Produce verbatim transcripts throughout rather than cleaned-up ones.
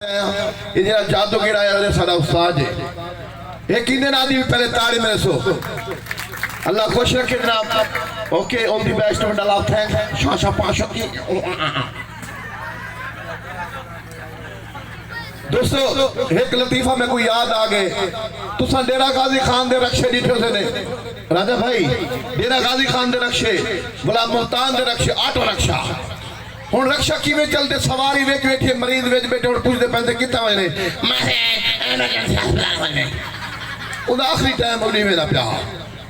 اے جیڑھا جادوگر آیا ہے، ساݙا استاد ہے۔ اے کیندے ناں دی؟ پہلے تاڑی میرے سو۔ اللہ خوش رکھے جناب۔ اوکے، آل دی بیسٹ، وڈا لو، تھینکس۔ شاہ شاہ پاشا۔ دوستو، ہک لطیفہ میکوں یاد آ ڳئے۔ تساں ڈیرہ غازی خان دے رکشے ݙٹھے ہوسن نے؟ راجہ بھائی، ڈیرہ غازی خان دے رکشے، ولا ملتان دے رکشے، آٹو رکشہ۔ ہݨ رکشہ کیویں چلدے؟ سواری وچ ویٹھی ہے، مریض وچ ٻیٹھے، ہݨ پچھدے پئے تے کتھاں ونڄݨے؟ میں ایمرجنسی ہسپتال ونڄݨے۔ اوندا آخری ٹائم اݙی ویندا پیا۔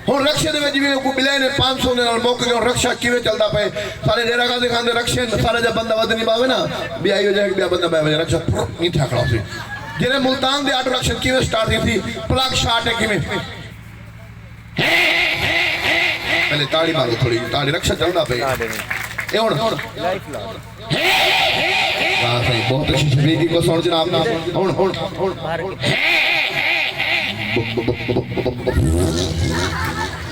ہݨ رکشے دے وچ وی کوں ٻلائے نے، پنج سو دے نال مک ڳئے۔ ہݨ رکشہ کیویں چلدا پئے؟ سارے ڈیرہ غازی خان دے رکشے ہن، سارا جا بندہ ودھ نی ٻاہوے نا، ٻیا ایہو جا ہک ٻیا بندہ ٻاہوے، رکشہ پھر ایں تھیا کھڑا ہوسی۔ جیڑھے ملتان دے آٹو رکشے کیویں سٹارٹ تھیسی؟ پلگ شاٹ ہے کیویں؟ پہلے تاڑی مارو تھوڑی، تاڑی، رکشہ چلدا پئے۔ اے ہݨ۔ واہ سائیں، بہت اچھی شفیق کی کو ساؤنڈ جناب۔ ہݨ، ہݨ، ہݨ۔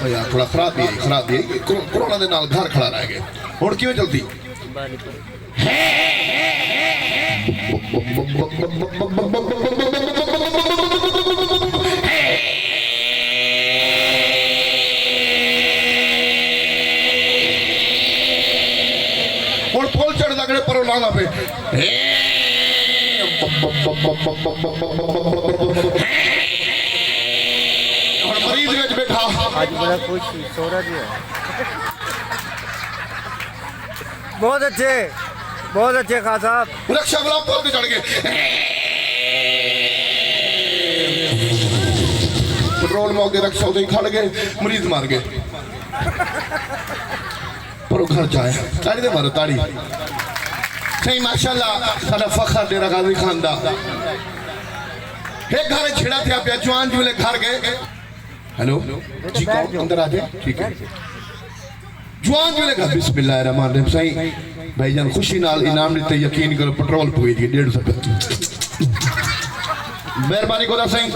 او یار، تھوڑا خراب بھی ہے، خراب بھی ہے۔ کرو-، کرونا دے نال گھر کھڑا رہ ڳئے۔ ہݨ کیویں چلدی؟ ہݨ پھل چڑھدا کھڑے، پروں لاندا پئے۔ ہݨ مریض وچ ٻیٹھا۔ اڄ بڑا خوش سی، سوہرا جی ہے۔ بہت اچھے، بہت اچھے خان صاحب۔ رکشہ والا پل تے چڑھ ڳئے۔ پٹرول مک ڳئے، رکشہ اتھے ہی کھڑ ڳئے، مریض مر ڳئے۔ پر او گھر چ آیا۔ تاڑی تے مارو، تاڑی۔ سائیں، ماشاءاللہ، ساݙا فخر ڈیرہ غازی خان دا۔ ہک گھر جھیڑا تھیا پیا، جوان جیویں گھر ڳئے۔ ہیلو، جی کون؟ اندر آ جائے۔ ٹھیک ہے۔ جوان جیویں گھر، بسم اللہ الرحمن الرحیم۔ سائیں، بھائی جان خوشی نال انعام ݙتے، یقین کرو، پٹرول پوئی دی ݙیڑھ سو روپے۔ مہربانی خدا سائیں،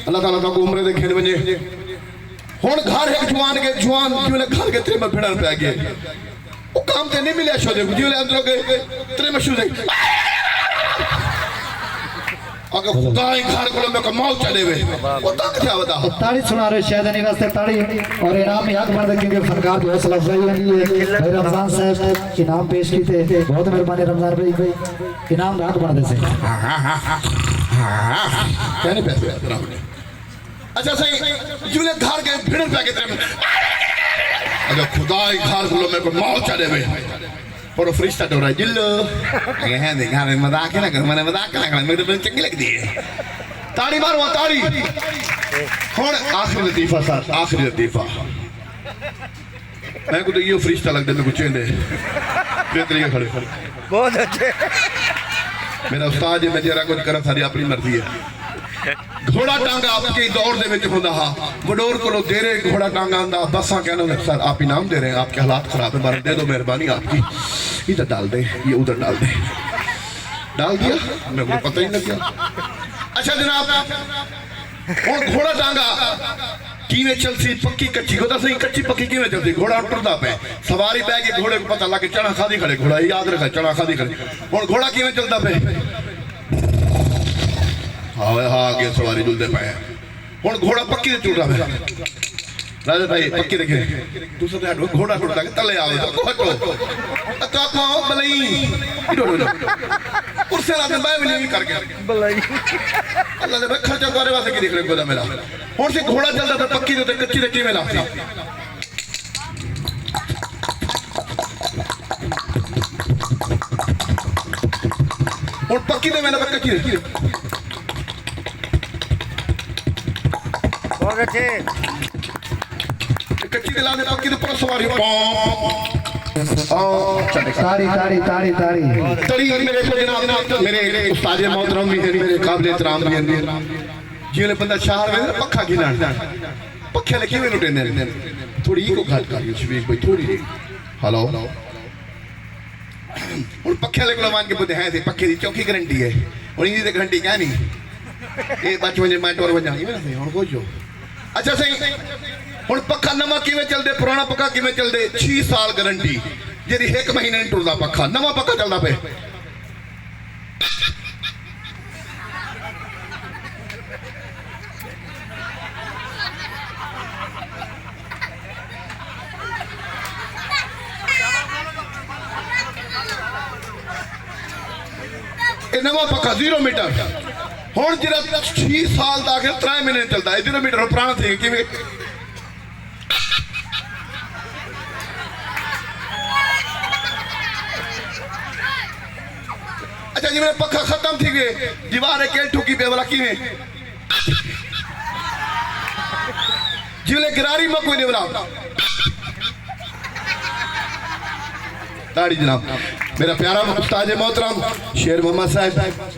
اللہ تعالیٰ تہاکوں عمرے دے گھن ونڄے۔ ہݨ گھر ہک جوان ڳئے، جوان جیویں گھر ڳئے، تریمت بھیݨ پئے ڳئے۔ او کم تے نہیں ملیا شودے، جیویں اندروں ڳئے، تریمت شروع تھئی۔ اگر خدا ہی گھر کولوں میکوں موت چا ݙیوے، او تنگ تھیا ودا۔ تاڑی سݨا رہے شاید انہیں واسطے تاڑی اور انعام ہی حق بݨدے، کیونکہ فنکار دی حوصلہ افزائی ہوندی ہے۔ بھائی رمضان صاحب انعام پیش کیتے، بہت مہربانی رمضان بھائی، انعام دا حق بݨدے سے۔ کیا نہیں پیسے؟ اچھا سائیں، جیویں گھر ڳئے بھیݨ پئے ڳئے تریمت۔ اگر خدا ہی گھر کولوں میکوں موت چا ݙیوے۔ پر او فرشتہ ڈورا جلو۔ اگے ہیں دے گھر مذاق نہ کر، میں نے مذاق نہ کر، میکوں تے چنگی لڳدی ہے۔ تاڑی مارو، تاڑی۔ ہݨ آخری لطیفہ سر، آخری لطیفہ۔ میکوں تے ایہو فرشتہ لڳدے، میکوں چیندے۔ بہترین کھڑے۔ بہت اچھے۔ میرا استاد جی، میں جیڑھا کجھ کراں، ساری اپݨی مرضی ہے۔ گھوڑا ٹانگا پکی دور دے وچ ہوندا ہا۔ وݙور کولوں دیرے گھوڑا ٹانگا آندا، بساں کہنا، سر، آپ انعام دے رہے ہیں، آپ کے حالات خراب ہیں، ہمارا دے دو، مہربانی آپ کی۔ ادھر ڈال دے، یہ ادھر ڈال دے۔ ڈال دیا؟ میکوں پتہ ہی نہیں لگا۔ اچھا جناب، ہݨ گھوڑا ٹانگا کیویں چلسی؟ پکی کچی کو دس، کچی پکی کیویں چلسی؟ گھوڑا ٹردا پئے، سواری ٻہہ ڳئی، گھوڑے کوں پتہ لڳ ڳئے، چݨا کھادی کھڑے، گھوڑا یاد رکھا، چݨا کھادی کھڑے۔ ہݨ گھوڑا کیویں چلدا پئے؟ ہاوے ہا، اڳے سواری جلدے پئے۔ ہݨ گھوڑا پکی تے ٹردا پئے۔ راجہ بھائی، پکی تے گھن۔ تساں تے ہٹو، گھوڑا ٹردا کہ تلے آوے، تو ہٹو۔ تو آکھو، آؤ بلئی۔ ایڈو ہٹو۔ کرسیاں لا تے ٻہہ ونڄو وی کر کے۔ بلئی۔ اللہ دے بھائی، خرچہ تہاݙے واسطے کی نکلے گودا میرا۔ ہݨ سے گھوڑا چلدا پئے پکی تے، کچی تے کیویں لاسی؟ ہݨ پکی تے میں نہ کچی تے۔ بہت اچھے۔ کچی تے لا دے، پکی تے پر سواری۔ پاں۔ آ، چلے۔ تاڑی، تاڑی، تاڑی، تاڑی۔ تڑی میرے کو جناب، میرے استاد محترم بھی ہیں، میرے قابل احترام بھی ہیں۔ جیویں بندہ شہر وچ پکھا گھنݨ، پکھے لے کیویں لٹیندے نے؟ تھوڑی کو گھٹ کر، شفیق بھائی، تھوڑی جی۔ ہیلو۔ ہݨ پکھے لے کولوں ونڄ کے پوچھدے ہیں، پکھے دی چوکھی گارنٹی ہے؟ ہݨ ایندی تے گارنٹی کائنی۔ اے بچ ونڄے، میں ٹر ونڄاں، ایویں نہ سہی، ہݨ خوش ہو۔ اچھا سائیں، ہݨ پکھا نواں کیویں چلدے، پراݨا پکھا کیویں چلدے؟ چھی سال گارنٹی، جیڑھی ہک مہینے نہیں ٹردا پکھا، نواں پکھا چلدا پئے۔ نواں پکا زیرو میٹر۔ ہݨ جیڑھا چھی سال دا آخر ترائے مہینے چلدا ہے، زیرو میٹر پراݨا تھی ڳیا، کیویں؟ اچھا، جیویں پکا ختم تھی ڳئے، دیوار ہے کیل ٹھکی پئے والا، کیویں؟ جیویں گراری مکوئی دے والا۔ تاڑی جناب۔ میرا پیارا استاد محترم شیر محمد صاحب۔